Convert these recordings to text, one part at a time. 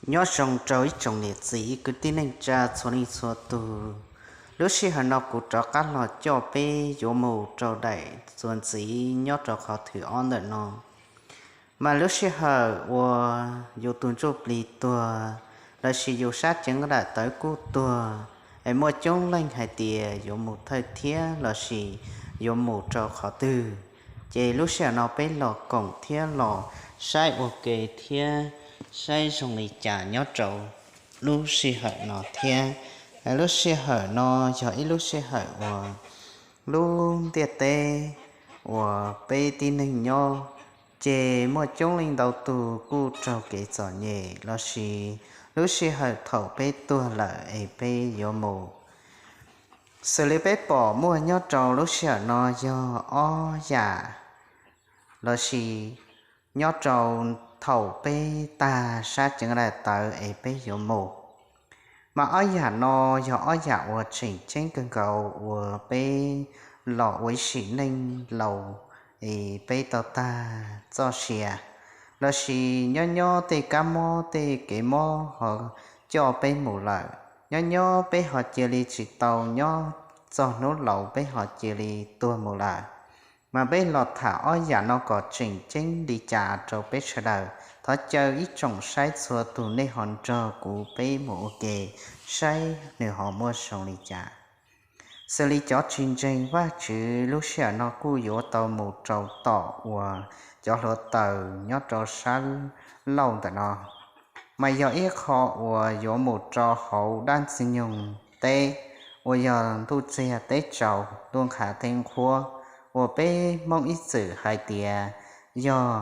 Nyob zoo rau ib tsoom niam txiv kwv tij neej tsa txhua leej txhua tus. Lub sij hawm no kuv rov qab los coj peb yuav mus rau daim txuas ntxiv nyob rau qhov thwm ob ntawm no. Mas lub sij hawm uas yus tus ntsuj plig tuag lossis yus sab ceev daim tawv kuj tuag, es muaj coob leej hais tias yuav mus thawj thiab lossis yuav mus rau qhov twg, ces lub sij hawm no peb los koom thiab los saib ua ke thiab saib zoo li cas nyob rau lub sij hawm no thiab. Lub sij hawm no yog ib lub sij hawm uas lub ntiaj teb uas peb tib neeg nyob, ces muaj coob leej ntau tus kuj raug kev txom nyem lossis lub sij hawm thaum peb tuag lawm es peb yuav mus. Xws li peb pom muaj nyob rau lub sij hawm no yog ob yam lossis nyob rau thaum peb tag sab ceev daim tawv es peb yuav mus. Mas ob yam no yog ob yam uas tseem ceeb kawg nkaus uas peb los ua ib sim neej laus es peb tau tag txoj sia, lossis nyob nyob tej kab mob tej kev mob ho coj peb mus lawm, nyob nyob peb ho cia li tsis tau nyob txog hnub laus peb ho cia li tuag mus lawm. Mas peb los tham ob yam no kom tseem ceeb li cas rau peb sawv daws. Thov caw ib tsoom saib txhua tus nej ho nrog kuv peb mus ua ke saib nws ho muaj zoo li cas. Xws li cov tsis ntseeg Vajtswv lub sij hawm no kuj yuav tau mus rau tom uas cov hluav taws nyob rau sab laug ntawm no, mas yog ib qho uas yuav mus rau hauv dab ntxwg nyoog teb uas yog ntuj txiag teb tsaus, ntuj nqha teb nqhuab, uas peb Hmoob ib txwm hais tias yog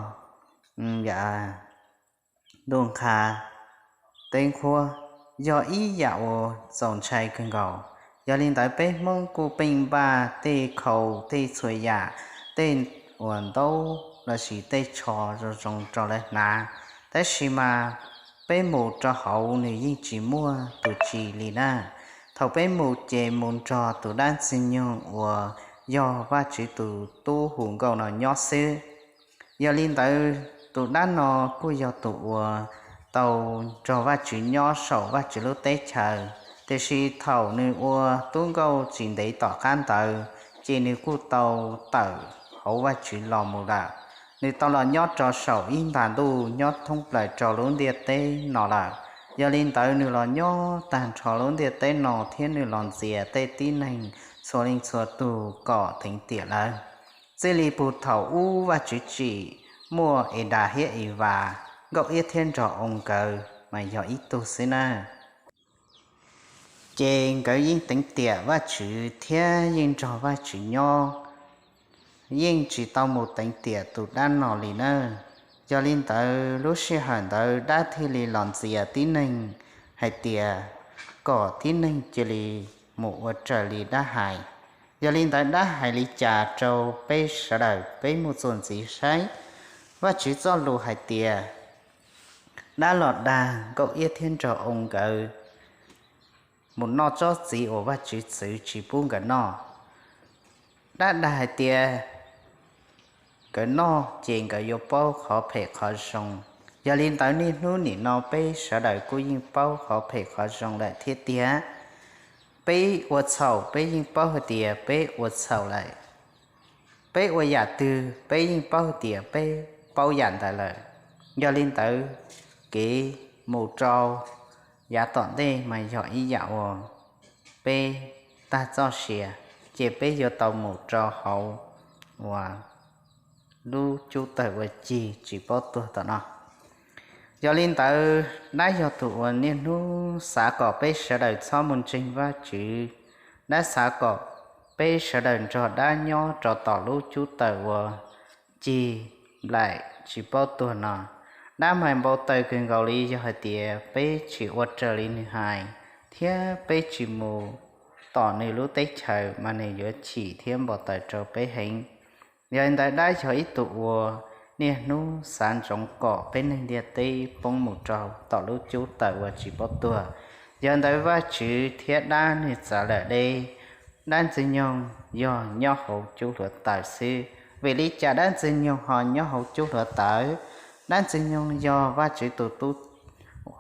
ntuj nqha teb nqhuab, yog ib yam uas txaus ntshai kawg nkaus. Yog li ntawd peb Hmoob kuj pheej npaj tej khau tej txhua yam, tej uas ntaub lossis tej tsho zoo zoo rau lawv hnav, tab sis mas peb mus rau hauv nws yeej tsis muaj tus tsis li na. Thaum peb mus ces mus nrog tus dab ntxwg nyoog uas yog Vajtswv tus tub hu nkauj no nyob xwb. Yog li ntawd tus dab no kuj yog tus uas tau nrog Vajtswv nyob saum Vajtswv lub teb chaws, tiam sis thaum nws ua tub nkauj tsis ntev tom qab ntawd ces nws kuj tau tawm hauv Vajtswv los mus lawm. Nws tau los nyob rau saum ib nta ntuj nyob thoob plaws rau lub ntiaj teb no lawm. Yog li ntawd nws los nyob tag nrho lub ntiaj teb no thiab nws los ntxias tej tib neeg txhua leej txhua tus kom teev tiam lawv. Txij li puag thaum ub Vajtswv tsim muaj Edas thiab Evas, Nkauj Iab thiab Nraug Oo nkawd mas yog ib tug xwb na. Ces nkawd yeej teev tiam Vajtswv thiab yeej nrog Vajtswv nyob, yeej tsis tau mus teev tiam tus dab no li na. Yog li ntawd lub sij hawm ntawd dab thiaj li los ntxias tib neeg hais tias kom tib neeg cia li mus ua raws li dab hais. Yog li ntawd dab hais li cas rau peb sawv daws peb mus txuas ntxiv saib. Vajtswv txoj lus hais tias dab los dag Nkauj Iab thiab Nraug Oo nkawd mus noj tsob txiv uas Vajtswv txwv tsis pub nkawd noj. Dab dag hais tias nkawd noj ces nkawd yuav paub qhov phem qhov zoo. Yog li ntawd niaj hnub nim no peb sawv daws kuj yeej paub qhov phem qhov zoo lawm thiab tiag. Peb ua txhaum peb yeej paub hais tias peb ua txhaum lawm. Peb ua yam twg peb yeej paub hais tias peb paub yam ntawd lawm. Yog li ntawd kev mus rau yav tom ntej mas yog ib yam uas peb tag txoj sia, ces peb yuav tau mus rau hauv uas lub cub tawg ua cig tsis paub tuag tom no. Yog li ntawd dab yog tus uas niaj hnub xav kom peb sawv daws txhob mus ntseeg Vajtswv. Dab xav kom peb sawv daws nrog dab nyob rau tom lub cub tawg ua cig nplaim tsis paub tuag no. Dab mas npau taws kawg nkaus li yog hais tias peb tsis ua raws li nws hais, thiab peb tsis mus tom nws lub teb chaws mas nws yuav chim thiab npau taws rau peb heev. Yog li ntawd dab yog ib tug uas niaj hnub xav ntsoov kom peb neeg ntiaj teb poob mus rau tom lub cub tawg ua tsis paub tuag. Yog li ntawd Vajtswv thiab dab nws txav lawm deb, dab ntxwg nyoog yog nyob hauv cub hluav taws xwb. Vim li cas dab ntxwg nyoog ho nyob hauv cub hluav taws? Dab ntxwg nyoog yog Vajtswv tus tub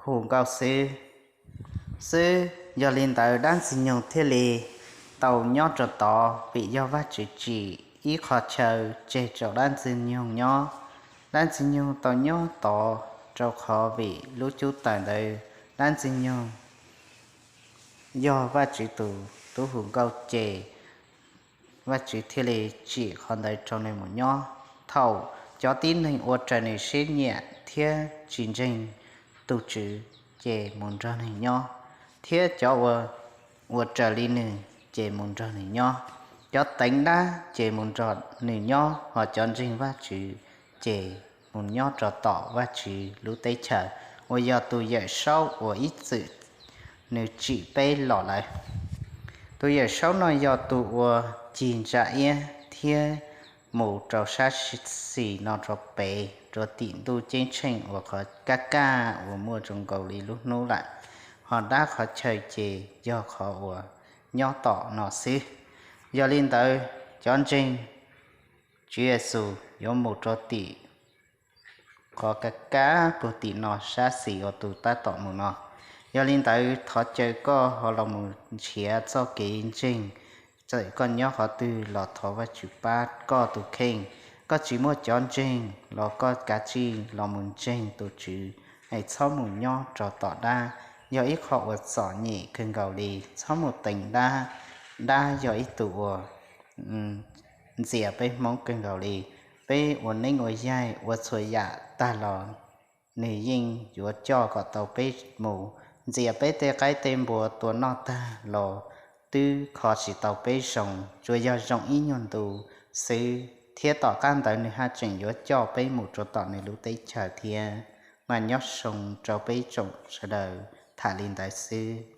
hu nkauj xwb xwb. Yog li ntawd dab Ntxwg Nyoog thiaj li tau nyob rau tod vim yog Vajtswv tsim ib qho chaw tseg rau dab Ntxwg Nyoog nyob. Dab Ntxwg Nyoog tau nyob tod rau qhov vim lub cub tawm ntawd dab Ntxwg Nyoog yog Vajtswv tus tub hu nkauj ces Vajtswv thiaj li tsim qhov ntawd rau nws mus nyob. Thaum cov tib neeg ua raws nws siab nyiam thiab tsis ntseeg tus Tswv ces mus nrog nws nyob, thiab cov uas ua raws li nws ces mus nrog nws nyob. Cov teev dab ces mus nrog nws nyob, hos cov ntseeg Vajtswv ces mus nyob rau tom Vajtswv lub teb chaws, uas yog tus Yawm Saub uas ib txwm nws tsim peb los lawm. Tus Yawm Saub no yog tus uas cig ntsa iab thiab mus rau sab xis no rau pem rau tim ntuj ceeb tsheej uas qhov kaj kaj uas muaj zoo nkaus li lub hnub lawm, hos dab qhov chaw ces yog qhov uas nyob tom no xwb. Yog li ntawd cov ntseeg Tswv Yexus yuav mus rau tim qhov kaj kaj puag tim no sab xis uas tus tab tom mus no. Yog li ntawd thov caw koj ho los mus nrhiav txoj kev ntseeg. Txawm koj nyob qhov twg los thov Vajtswv pab koj tus kheej. Koj tsis muaj cov ntseeg los koj kav tsij los mus ntseeg tus Tswv, es txhob mus nyob rau tom dab, yog ib qho uas txom nyem kawg nkaus li. Txhob mus teev dab, dab yog ib tug uas ntxias peb Hmoob kawg nkaus li. Peb ua neeb ua yaig ua txhua yam tag los nws yeej yuav coj kom tau peb mus. Ntxias peb tej qaib tej npua tua noj tag los twb kho tsis tau peb zoo, tsuas yog zoo ib nyuag ntu xwb, thiab tom qab ntawd nws haj tseem yuav coj peb mus rau tom nws lub teb chaws thiab. Mas nyob zoo rau peb tsoom sawv daws tham li ntawd xwb.